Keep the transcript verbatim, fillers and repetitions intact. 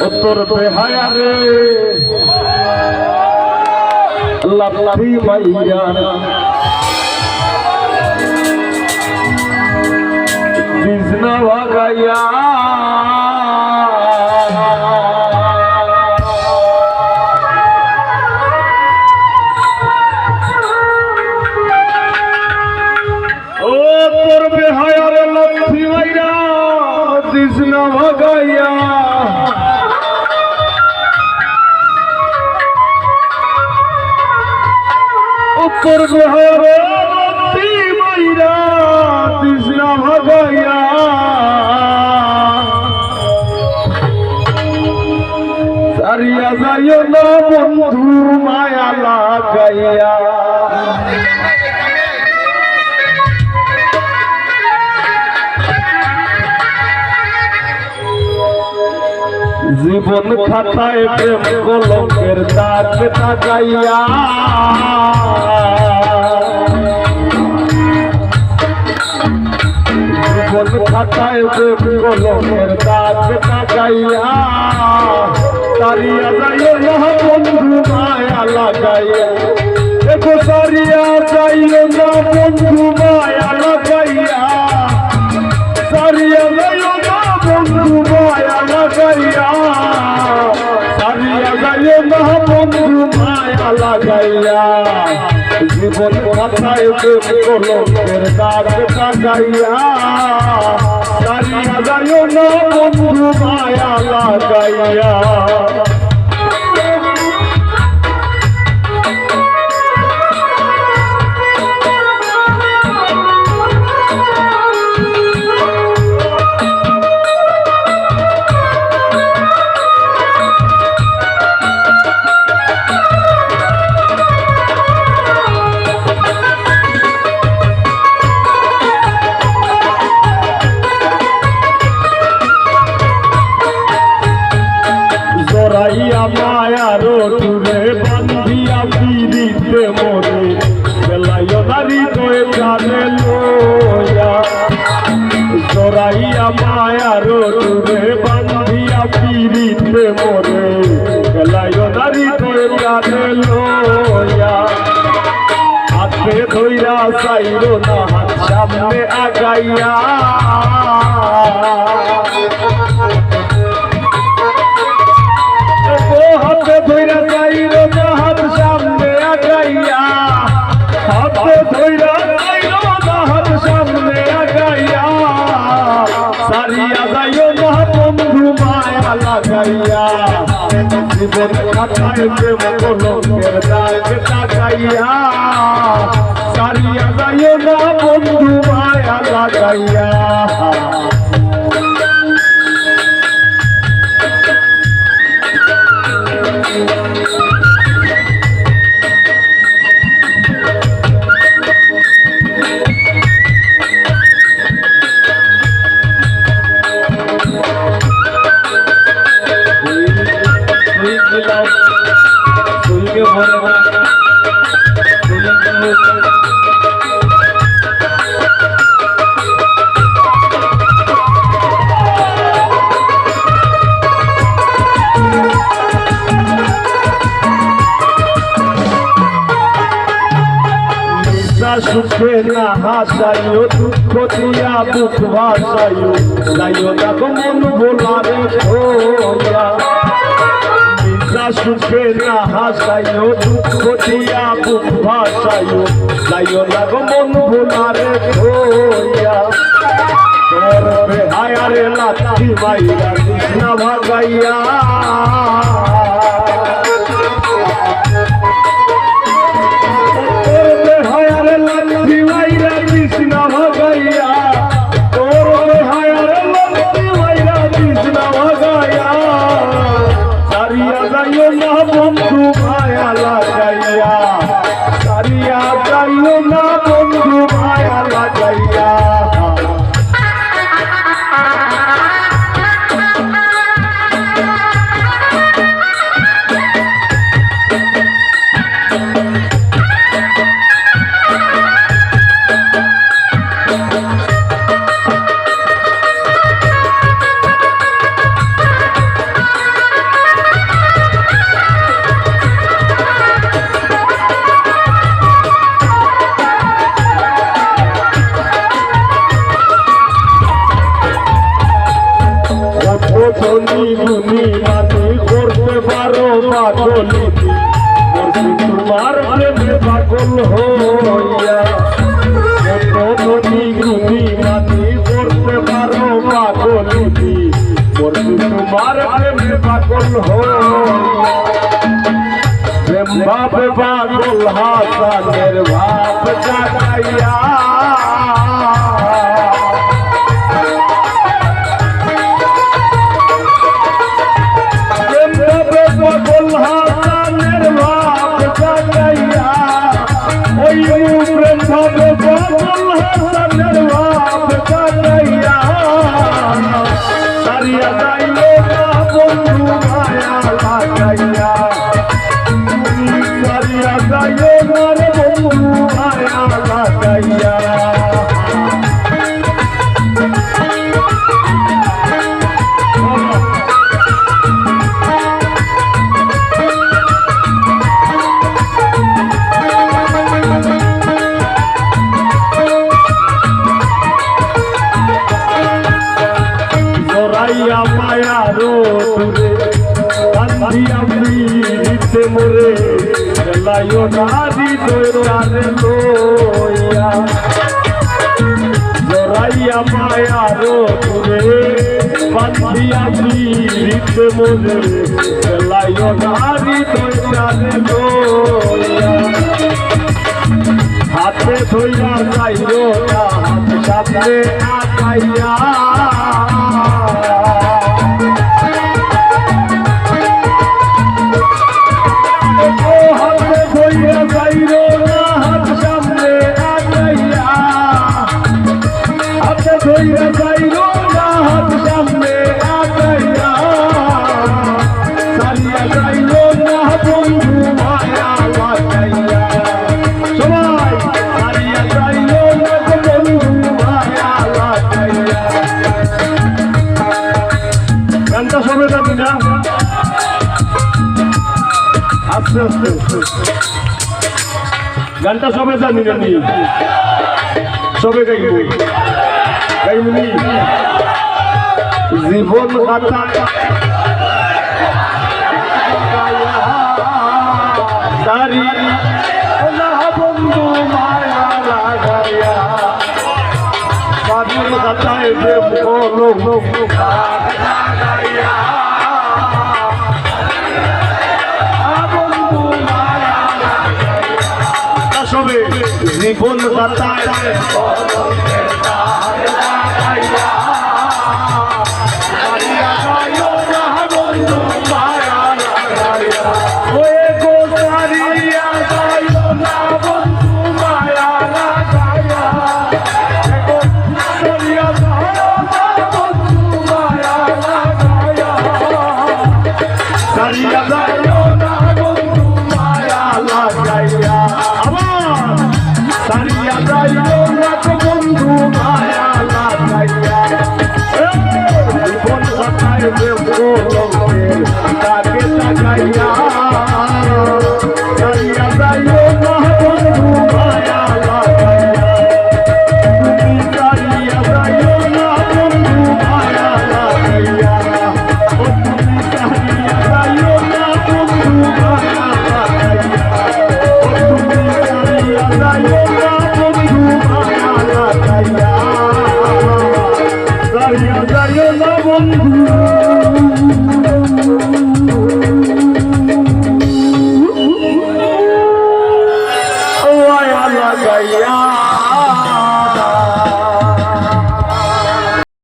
ও তোর বেহায়া রে, লাথি মাইরা বিছনা ভাগাইয়া। ও তোর বেহায়া রে, লাথি মাইরা বিছনা ভাগাইয়া। ও তোর বেহায়া রে, লাথি মাইরা বিছনা ভাগাইয়া। ছাড়িয়া যাইও না বন্ধু মায়া লাগাইয়া। জীবন খাতায় প্রেম কলঙ্কের দাগ দাগাইয়া। জীবন খাতায় প্রেম কলঙ্কের দাগ দাগাইয়া। ছাড়িয়া যাইও না বন্ধু মায়া লাগাইয়া। দেখো ছাড়িয়া যাইও না বন্ধু মায়া লাগাইয়া। ছাড়িয়া যাইও না বন্ধু মায়া লাগাইয়া। ছাড়িয়া যাইও না বন্ধু মায়া লাগাইয়া। জীবন খাতায় প্রেম কলঙ্কের দাগ দাগাইয়া। ছাড়িয়া যাইও না বন্ধু মায়া লাগাইয়া। জড়াইয়া মায়ার ডুরে বান্ধিয়া পিরিতে মোরে, গেলাইও না হৃদয় প্রাণে লইয়া। জড়াইয়া মায়ার ডুরে বান্ধিয়া পিরিতে মোরে, গেলাইও না হৃদয় প্রাণে লইয়া। হাতে ধইরা চাইরো না হাত সামনে আগাইয়া। ও হাতে ধইরা চাইরো না হাত সামনে আগাইয়া। হাতে ধইরা চাইরো না হাত সামনে আগাইয়া। ছাড়িয়া যাইও না বন্ধু মায়া লাগাইয়া। জীবন খাতায় প্রেম কলঙ্কের দাগ দাগাইয়া। ছাড়িয়া যাইও না বন্ধু মায়া লাগাইয়া। মিছা সুখে না হাসাইও, দুঃখ দিয়া বুক ভাসাইও, যাইও না গো মন ভোলারে থইয়া। মিছা সুখে না হাসাইও, দুঃখ দিয়া বুক ভাসাইও, যাইও না গো মন ভোলারে থইয়া। তোর বেহায়ারে লাথি মাইরা বিছনা ভাগাইয়া। তোর বেহায়ারে লাথি মাইরা বিছনা ভাগাইয়া। তোর বেহায়ারে লাথি মাইরা বিছনা ভাগাইয়া। ছাড়িয়া যাইও না বন্ধু মায়া লাগাইয়া। ছাড়িয়া যাইও না বন্ধু মায়া লাগাইয়া। ধনী গুণী মানি করতে পারো পাগলিনী, মরছি তোমার প্রেমে পাগল হইয়া। কত ধনী গুণী মানি করতে পারো পাগলিনী, মরছি তোমার প্রেমে পাগল হইয়া। প্রেম ভাবে পাগল হাসানের ভাব জাগাইয়া। প্রেম ভাবে পাগল হাসানের ভাব জাগাইয়া। ওই প্রেম ভাবে পাগল হাসানের ভাব জাগাইয়া। সারিয়া যাইও না বন্ধু মায়া লাগাইয়া। সারিয়া যাইও না রে বন্ধু মায়া লাগাইয়া। জড়াইয়া মায়ার ডোরে, বান্ধিয়া পিরিতে মোরে, খেলাইও না হৃদয়টারে লইয়া। জড়াইয়া মায়ার ডোরে, বান্ধিয়া পিরিতে মোরে, খেলাইও না হৃদয়টারে লইয়া। হাতে ধইরা যাইও না, হাত সামনে আগাইয়া। ও হাতে ধইরা যাইও না, হাত সামনে আগাইয়া। হাতে ধইরা যাইও না, হাত সামনে আগাইয়া। সারিয়া যাইও না বন্ধু মায়া লাগাইয়া। সবাই, সারিয়া যাইও না গো বন্ধু মায়া লাগাইয়া। গানটা সবে জানি না? আস্তে আস্তে। গানটা সবে জানি না নি? সবে গাইব। গাইব নি? জীবন খাতা। সারি না বন্ধু মায়া লাগাইয়া। সারি খাতায় প্রেম করো। সবে জীবন খাতায়